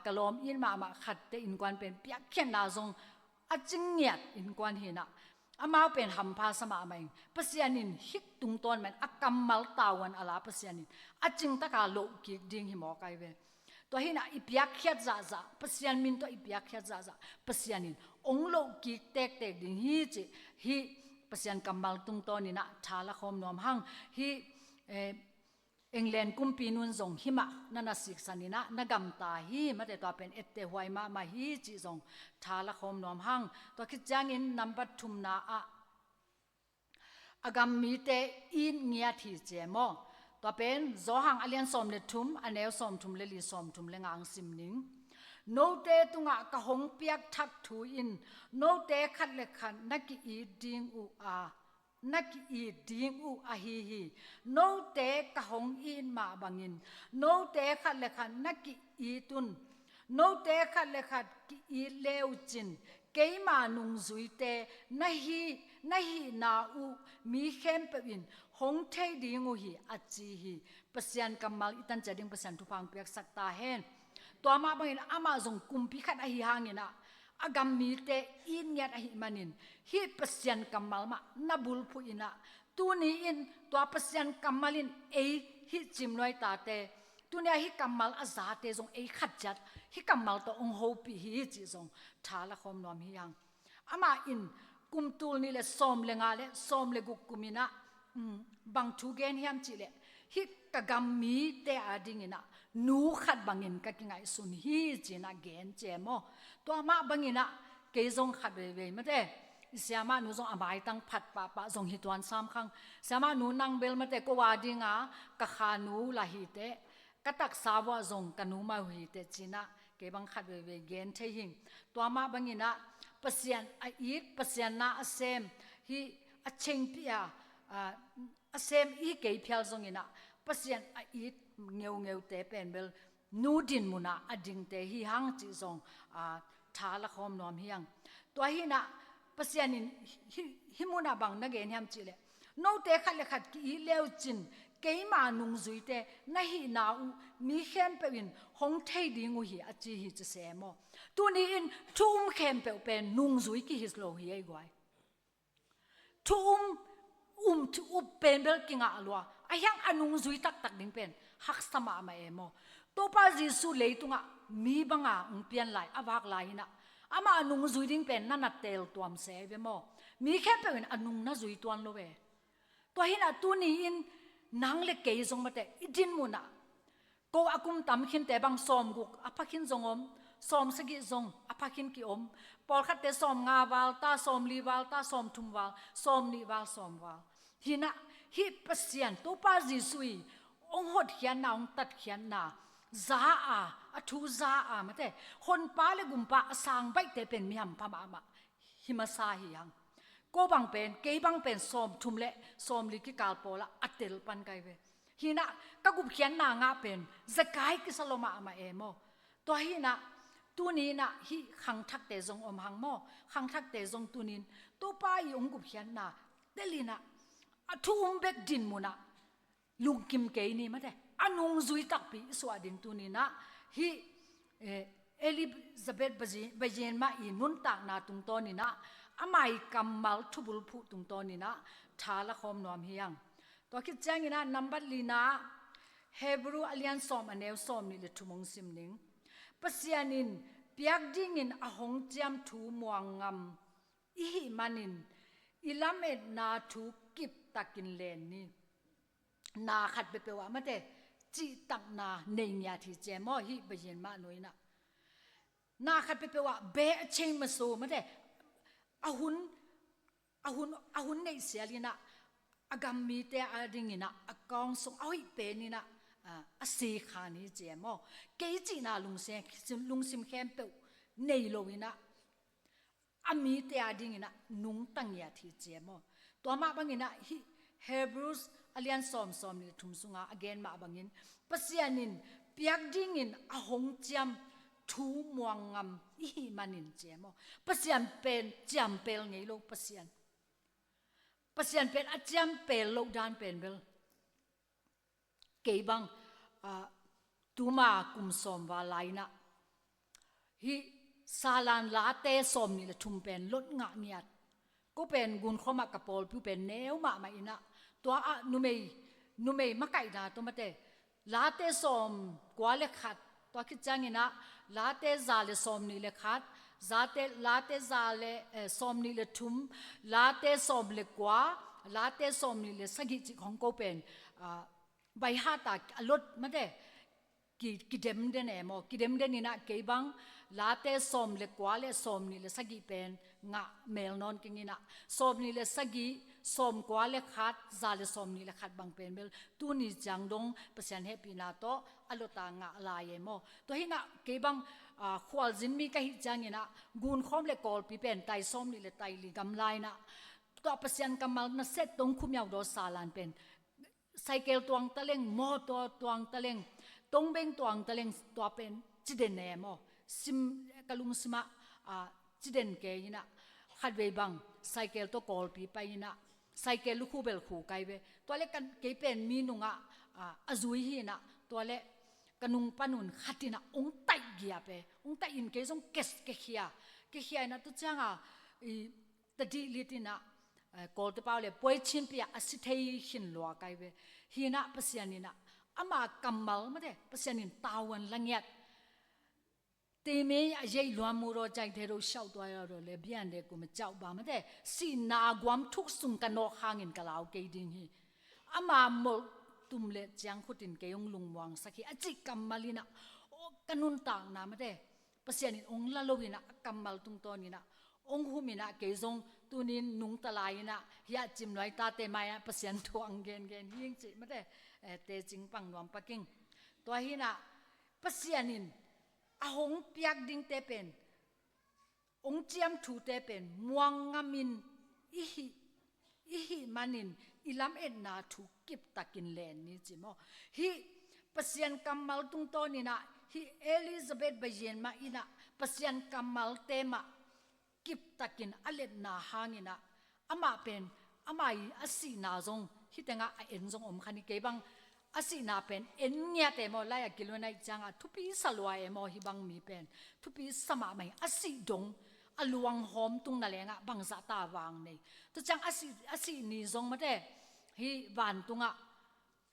ka lawm it mahmah khatte innkuan pen piakkhiatna zong a cing ngiat innkuan hi in ah amau pen hampha sa mahmah ing. Pasian in hih tungtawn mah in a kammal tavuan a la Pasian in a cingtaka lohkik ding hi mawk ai ve. Tua hi in ah i piakkhiat zahzah Pasian min tawh i piakkhiat zahzah Pasian in ong lohkik tektek ding hi cih hih Pasian kammal tungtawn in ah tha lakhawm nuam hang. Hih England kumpinu in zong hih mah na na siksan in ah na gamta hi mate tua pen etteh huai mahmah hi cih zong tha lakhawm nuam hang. Tua khit ciangin nambat thumna ah a gam mite it ngiat hi ci e maw. Tua pen Johan a lian sawm le thum a neu sawm thum le li sawm thum le nga ang sim ning. Note tungah ka hong piak thak thu in note khat le khat na ki-it ding uh a na ki-it ding uh ahi hi. Note ka hong it mah bangin note khat le khat na ki-it un. Note khat le khat ki-it le uh cin keima nungzuite na hi na hihna uh mi khempeuh in hong thei ding uh hi a ci hi. Pasian kammal i tan cia ding Pasian thupha piaksak ta hen. Tua mah bangin amah zong kumpi khat ahi hangin ah a gam mite it ngiat ahih manin hih Pasian kammal mah na bulphuh in ah tuni in tua Pasian kammal in ei hih cimnuai tate tuni a hih kammal a zate zong ei khat ciat hih kammal tawh ong hopih hi cih zong tha lakhawm nuam hi hang. Amah in kum tul nih le sawm le nga le sawm le guk kum in ah bang thu gen hiam cih leh hih ka gam mite a dingin ah nu khat bangin ka kingaihsun hi ci in ah gen ci e maw. Tua mah bangin ah kei zong khat veivei mate i siamah nu zong a maitang phat pahpah zong hi tuan sam khang. Siamah nu nang bel mate ko a dinga ka kha nu la hi teh ka taksa vuah zong ka nu mah uh hi teh ci in ah kei bang khat veivei gen thei hing. Tua mah bangin ah Pasian a it Pasian na a sem hih a chengpih a a sem i kei phial zongin ah Pasian a it ngeungeute pen bel nu din munah a dingte hi hang cih zong tha lakhawm nuam hi hang. Tua hi in ah Pasian in hih munah bang na gen hiam cih leh note khat le khat ki-it le uh cin keima nungzuite na hihna uh mi khempeuh in hong thei ding uh hi a ci hi ci se maw. Tuni in thu um khempeuh pen nungzui kihi lo hi ei guai. Thu um um thu up pen bel kingah lua a hiang a nungzui taktak ding pen haksa mahmah e maw. Topa Jesu leitungah mi banga ong pian lai a vak lai in ah amah a nungzui ding pen na na tel tuam se ve maw. Mi khempeuh in a nung na zui tuan lo ve. Tua hi in ah tuni in nang le kei zong mate i din munah ko a kum tam khinte bang sawm guk a pha khin zong om, sawm sagih zong a pha khin ki om. Pawlkhatte sawm nga val ta sawm li val ta sawm thum val sawm nih val sawm val. Hi in ah hih Pasian Topa Jesu i ong hotkhiatna ong tatkhiatna za a a thu za a mate honpa le gumpa a sang baihte pen mi hampha mahmah hi masa hi hang. Ko bang pen, kei bang pen sawmthum le sawmli kikal pawlah a tel pan kai ve. Hinah ka gupkhiatna ngah pen zekai kisa lo mahmah e maw. Tua hinah tuni inah hih khangthakte zong om hang maw. Khangthakte zong tunin Topa i hong gupkhiatna telinah a thu um bek din munah lungkim kei ni mate. A nungzui takpi i suah ding tuninah hih, eh, Elizabeth Baji-, Bajenma i nuntakna tungtawninah ama i kammal thubulphuh tungtawninah tha lakhawm nuam hi hang. Tua khit cianginah nambat lina Hebrew a lian sawm a neu sawmnih le thum hong sim ning. Pasian in piak dingin a hong ciam thu muang ngam i hih manin i lametna thu kiptakin len ni. Na khat peuhpeuh ah mate cihtakna nei ngiat hi ci e maw hih Bajenma nuinah. Na khat peuhpeuh ah be a chei maso mate a hun, a hun, a hun neih sialinah a gam mite a dinginah a kawngsung a hoih peninah, a, a sikhan hi ci e maw. Kei cihna lungsim, lungsim khempeuh nei loinah a mite a dinginah nungta ngiat hi ci e maw. Tua mah banginah hih Hebrews a lian sawm sawmnih le thum sunga a gen mah bangin Pasian in piak dingin a hong ciam thu muang ngam i hih manin ci e maw. Pasian pen ciampel ngei lo Pasian. Pasian pen a ciampel loh dan pen bel kei bang, ah, tuma kum sawm val lai inah hih Salan Late sawmnih le thum pen lot ngah ngiat. Ko pen Gunkhawm ah ka pawlpi uh pen neu mahmah inah tua ah numei, numei makaihna tawh mate Late sawm kua le khat, tua khit cianginah Late za le sawmnih le khat, zate, Late za le, eh, sawmnih le thum, Late sawm le kua, Late sawmnih le sagih cih khong ko pen, ah, baihata a lot mate ki, kidemden e maw. Kidemden inah kei bang Late sawm le kua le sawmnih le sagih pen ngah mel nawn keng inah sawmnih le sagih, sawm kua le khat, za le sawmnih le khat bang pen bel tuni ciang dong Pasian hehpihna tawh a lota ngah lai e maw. Tua hinah kei bang, ah, khualzin mi ka hih cianginah Gunkhawm le Kawlpi pen tai sawmnih le tai li gamla inah tua Pasian kammal naset tong khumiau daw Salan pen cycle tuang taleng, mawtaw tuang taleng, tongbeng tuang taleng, tua pen ciden e maw. Sim ka lungsimah, ah, ciden kei inah khatvei bang cycle tawh Kawlpi pai inah cycle lukhu bel khu kai ve. Tua le kan kei pen mi nungah, ah, a zui hi inah tua le ka nung panun khat inah ong taih giap e. Ong taih in kei zong kes kekhia, kekhia inah tu cianga i tadih lit inah, eh, Kawlte pau le puai chinpi ah a si thei khin lua kai ve. Hinah Pasian inah ama kammal mate Pasian in tavuan la ngiat. Teimei a yei luam mu raw jai the ro shau tua raw le bian de kum a chau ba mate sihna guam thuk sung ka nawk hangin ka lau kei ding hi. Ama molh tum le ciang khutin kei ong lungmuang sak hi a cih kammal inah, o, ka nuntakna mate Pasian in ong la lo inah a kammal tungtawn inah ong hum inah kei zong tunin nungta lai inah hiah cimnuai tate mai ah Pasian thu ang gengen hing cih mate, eh, tecing pang nuam paking. Tua hinah Pasian in a hong piak dingte pen, ong ciam thute pen muang ngamin i hih, i hih manin i lametna thu kiptakin len ni ci maw. Hih Pasian kammal tungtawn inah hih Elizabeth Bajenma inah Pasian kammalte mah kiptakin a letna hanginah amah pen, amah i a sihna zong hih tengah a en zong om kha ni. Kei bang a sihna pen en ngiat e maw, lai a kilua naih ciangah thupi sa lua e maw, hih bang mi pen thupi sa mahmah hi. A sih dong a luanghawm tung na lengah bangzah ta vang nei. Tua ciang a sih, a sih ni zong mate hih vantungah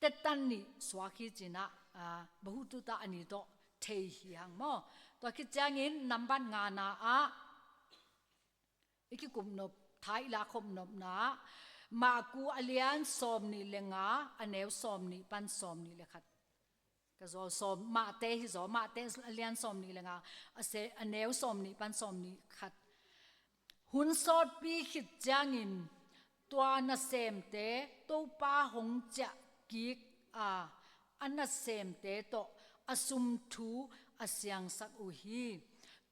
tetan nih suak hi cinah, ah, bahututa a ni tawh thei hi hang maw. Tua khit ciangin nambat ngana ah i kikum nop, tha i la khop nopna ah Maku a lian sawmnih le nga, a neu sawmnih pan sawmnih le khat. Ka zaw sawm, Mate hi zaw, Mate a lian sawmnih le nga, a se, a neu sawmnih pan sawmnih khat. Hun sawtpi khit ciangin tua nasemte Topa hong ciah kik a, a nasemte tawh a sum thu a siangsak uh hi.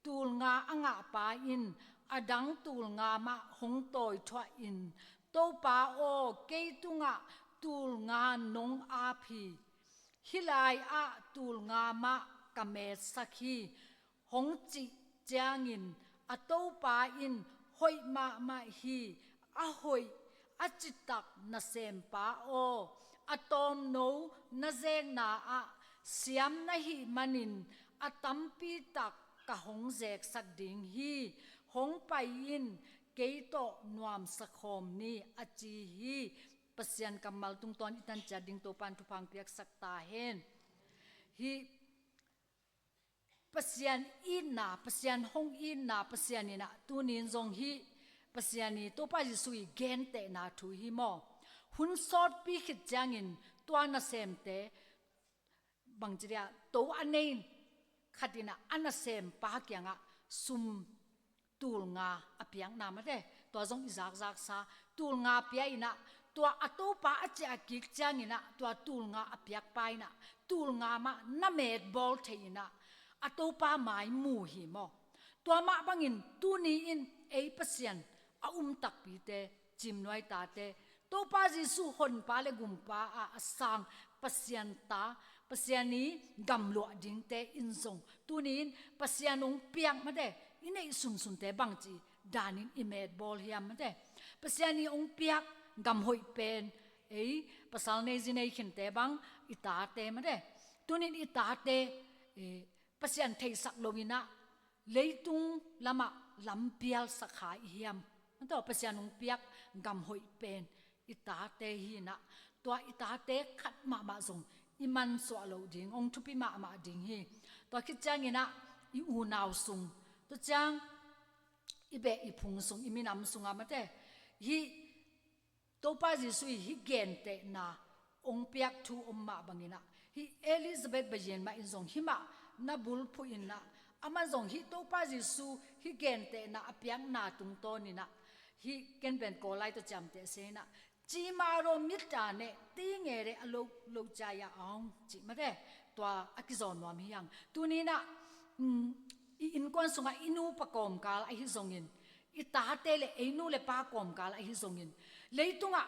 Tul nga a ngahpa in a dang tul nga mah hong tawithuah in, "Topa aw, kei tungah tul nga nong ap hi. Hih lai-ah tul nga mah ka metsak hi," hong cih ciangin, a topa in, "Hoih mahmah hi, a hoih a citak nasempa aw, a tawmno na zekna ah siam na hih manin a tampi tak ka hong zeksak ding hi. Hong pai in, kei tawh nuamsa khawm ni," a ci hi. Pasian kammal tungtawn i tan ciat ding Topa'n thupha piaksak ta hen. Hih Pasian itna, Pasian hong itna, Pasian in ah tuni in zong hih Pasian i Topa Jesuh i gentehna thu hi maw, hun sawtpi khit ciangin tua nasemte bangci dia, to a nei khat in ah a nasempa kiangah sum tul nga a piakna mate, tua zong i zakzaksa, tul nga pia in ah, tua a topa a ciah kik ciangin ah, tua tul nga a piakpa in ah tul nga mah na metbawl thei in ah a topa mai mu hi maw. Tua mah bangin tuni in ei Pasian a um takpite, cimnuai tate, Topa Jesuh Honpa le Gumpa a a sang Pasian ta, Pasian i gamluah dingte in zong tuni in Pasian hong piak mate, i neih sunsunte bangci danin i metbawl hiam mate. Pasian i hong piak gam hoih pen, ei pasal nei zi nei khinte bang, i tate mate. Tuni in i tate, eh, Pasian theisak lo in ah leitung lamah lampialsak kha i hiam? Mate, Pasian hong piak gam hoih pen i tate hi in ah, tua i tate khat mahmah zong i mansuah loh ding, hong thupi mahmah ding hi. Tua khit ciangin ah i unau sung, tua ciang i beh i phung sung, i minam sungah mate, hih Topa Jesuh i hih gentehna hong piak thu om mah bangin ah, hih Elizabeth bayin mah in zong hih mah na bulphuh in ah, amah zong hih Topa Jesuh hih gentehna a piakna tungtawn in ah, hih ken pen Kawl lai tawh ciamteh se in ah, "Ci mah ro, mit a neh, ti nge re a lo, lo caya aung," cih mate, tua a kizawn nuam hi hang. Tuni in ah, um, i innkuan sungah i nupa kawmkal ahi zongin, i tate le ei nu le pa kawmkal ahi zongin, leitungah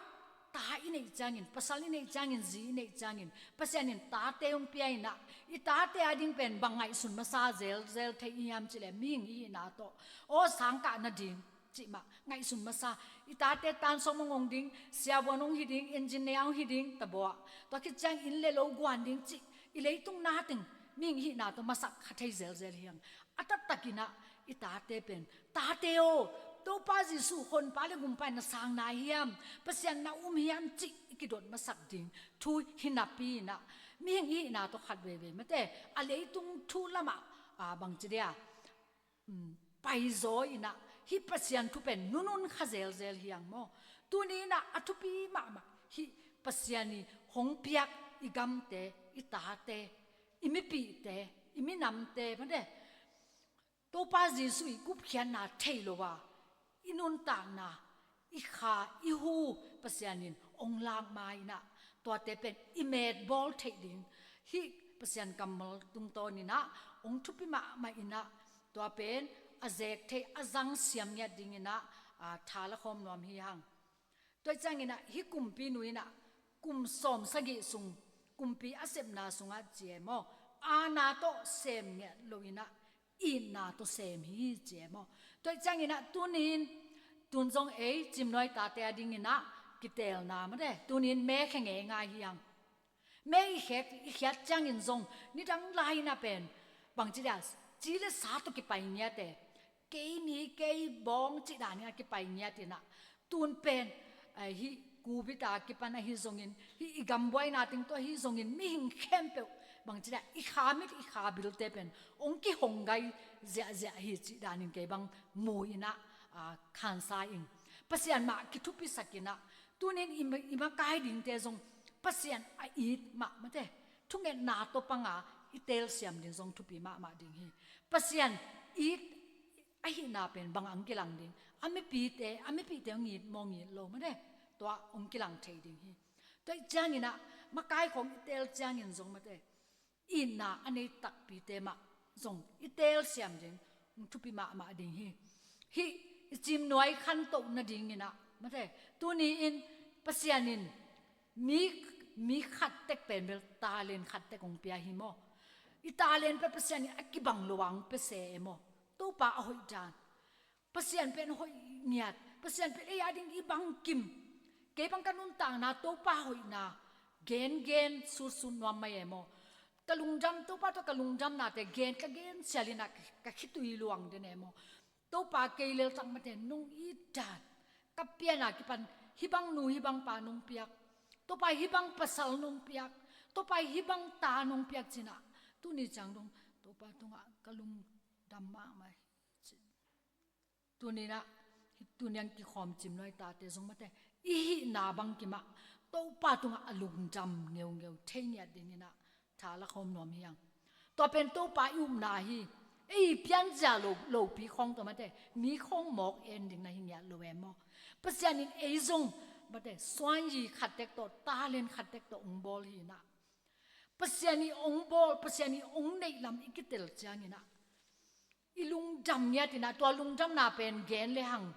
ta i neih ciangin, pasal i neih ciangin, zi i neih ciangin, Pasian in tate hong pia in ah, i tate a ding pen bang ngaihsun masa zelzel thei i hiam cih leh, mihing i hihna tawh, aw, sangkah nading cih mah ngaihsun masa. I tate tan sawm hong ong ding, siavuan hong hi ding, engineer hong hi ding, tabuah, tua khit ciang inn le lo guan ding cih, i leitung na teng mihing i hihna tawh masak kha thei zelzel hi hang. A taktak in ah i tate pen, "Tate aw, Topa Jesuh Honpa le Gumpa in na sang nai hiam, Pasian na um hiam?" cih i kidot masak ding thu hi napi in ah, mihing i hihna tawh khat veivei mate, a leitung thu lamah, a, bangci dia, um, paizaw in ah hih Pasian thu pen nunun kha zelzel hi hang maw. Tuni in ah a thupi mahmah hih Pasian i hong piak i gamte, i tate, i mipihte, i minamte mate, Topa Jesuh i gupkhiatna thei lo a, i nuntakna, i kha, i hu Pasian in hong lak ma in ah, tuate pen i metbawl theih ding, hih Pasian kammal tungtawn in ah hong thupi mahmah in ah, tua pen a zek thei, a zang siam ngiat ding in ah, a, tha la khawm nuam hi hang. Tua ciangin ah hih kumpinu in ah kum sawm sagih sung, kumpi a sepna sungah ci e maw, aana tawh sem ngiat lo in ah, itna tawh sem hi ci e maw. Tua ciangin ah tuni in, tun zong ei cimnuai tate a ding in ah kiteelna mate, tuni in me khe ngeingai hi hang. Me i khiat, i khiat ciangin zong, nidang lai in ah pen, bangci dia, ci le sa tawh kipai ngiat e, kei mi, kei bawng cih dan in ah kipai ngiat in ah, tun pen, eh, hih covid a kipan ahi zongin, hih i gambuaina teng tawh ahi zongin, mihing khempeuh, bangci dia, i kha mit, i kha bilte pen hong kihong gai ziahziah hi cih dan in kei bang mu in ah, a, khansa ing. Pasian mah kithupisak in ah, tuni in i ma-, i makai dingte zong Pasian a it mah mate, thungetna tawh pang a i telsiam ding zong thupi mahmah ding hi. Pasian it ahihna pen bang hong kilang ding, a mipite, a mipihte hong it maw, hong it lo mate, tua hong kilang thei ding hi. Tua ciangin ah makai khawng i teel ciangin zong mate, itna a nei takpite mah zong i telsiam ding, hong thupi mahmah ding hi. Hih i cimnuai khantoh nadingin ah, mate, tuni-in Pasian in mi, mi khat tek pen bel talent khat tek hong pia hi maw? I talent pen Pasian in a kibang lo a hong pia se e maw? Topa a hoih dan. Pasian pen hoih ngiat. Pasian pen ei a ding i bangkim. Kei bang ka nuntakna Topa hoihna gengen sutsut nuam mai e maw? Ka lungdam, Topa tawh ka lungdamnate gen, ka gen sialin ah ka, ka khitui luang den e maw? Topa kei leltak, mate, nong it dan, ka pian a kipan hih bang nu hih bang pa nong piak, Topa hih bang pasal nong piak, Topa hih bang ta nong piak ci-in ah, tuni ciang dong Topa tungah ka lungdam mahmah hi. Tuni-in ah, tuni-in kikhawm cimnuai tate zong, mate, i hihna bangkim ah Topa tungah a lungdam ngeungeu thei ngiat dingin ah tha la khawm nuam hi hang. Tua pen Topa i upna hi. Ei pianzia lo, lopi khawng tawh, mate, mi khawng mawk en ding na hi ngiat lo e maw? Pasian in ei zong, mate, suanyi khat tek tawh, talent khat tek tawh hong bawl hi-in ah, Pasian in hong bawl, Pasian in hong neih lam i kitel ciangin ah, i lungdam ngiat in ah, tua lungdamna pen gen le hang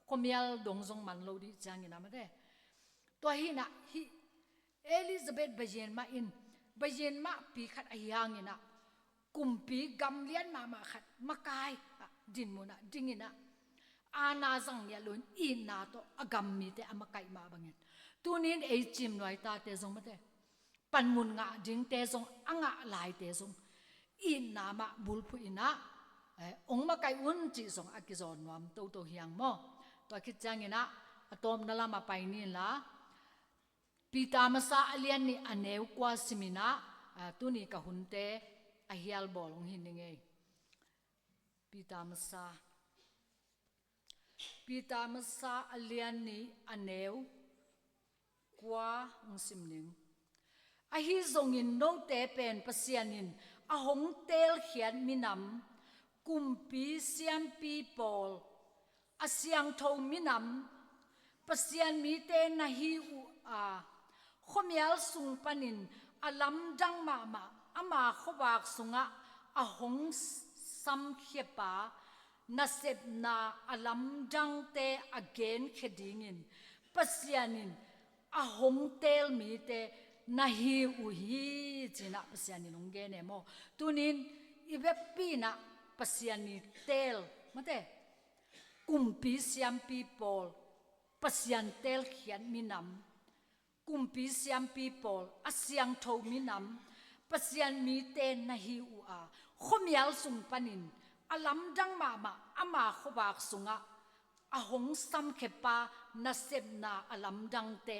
khuamial dong zong man lo ding ciangin ah, mate, tua hi-in ah, hih Elizabeth bayen mah in, bayen mah pi khat ahi hangin ah, kumpi gam lian mahmah khat makai ah, dinmun ah dingin ah, aana zang ngiat lo-in itna tawh a gam mite a makaih mah bangin, tuni-in ei cimnuai tate zong, mate, panmun ngah dingte zong, a ngah laite zong, itna mah bulphuh in ah, eh, hong makaih un cih zong a kizawn nuam toto hi hang maw? Tua khit ciangin ah, a tawpna lam ah pai ni inla, Peter Masa a lian nih a neu kua simin ah, ah, tuni ka hunte a hial bawl hong hi ning ei. Peter Masa. Peter Masa a lian nih a neu kua hong sim ning. Ahi zongin note pen Pasian in a hong teelkhiat minam, kumpi siampi pawl, a siangtho minam, Pasian mite na hi uh a, khuamial sung panin a lamdang mahmah ama khuavak sungah a hong samkhia pa, nasepna a lamdangte a genkhia dingin Pasian in a hong teel mite na hi uh hi, ci-in ah Pasian in hong gen e maw? Tuni-in i vekpi-in ah Pasian i teel, mate, kumpi siampi pawl, Pasian teelkhiat minam, kumpi siampi pawl, a siangtho minam, Pasian mite na hi uh a, khuamial sung panin a lamdang mahmah ama khuavak sungah a hong samkhia pa, nasepna a lamdangte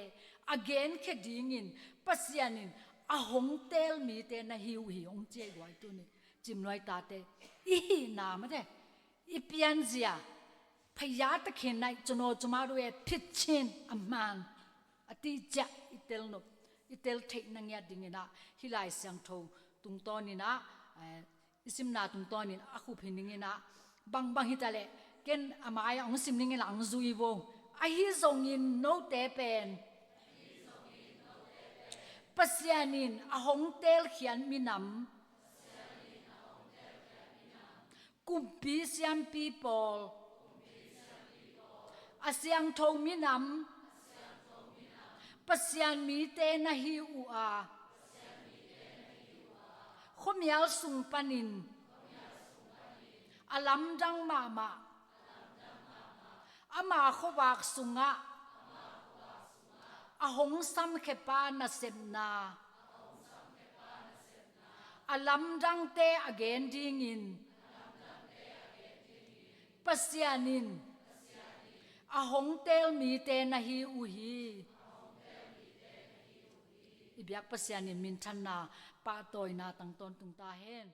a genkhia dingin Pasian in a hong teel mite na hi uh hi, hong ci ei guai. Tuni cimnuai tate, i hihna, mate, i pianzia, phaya takhin nai cuno cuma rue phitchin a man a ti ciah i tel nop, i tel theih na ngiat dingin ah, hih Lai Siangtho tungtawnin ah, eh, i simna tungtawnin a khup hi ning in ah, bangbang hi ta leh ken a mai-ah hong sim ning in ah hong zui vo. Ahi zongin note pen Pasian in a hong teelkhiat minam, kumpi siampi pawl, a siangtho minam, Pasian mite na hi uh a, khuamial sung panin a lamdang mahmah ama khuavak sungah a hong samkhia pa nasepna a lamdangte a gen dingin Pasian in a hong teel mite na hi uh hi. I biak Pasian in minthanna, pahtawina tang tawntung ta hen.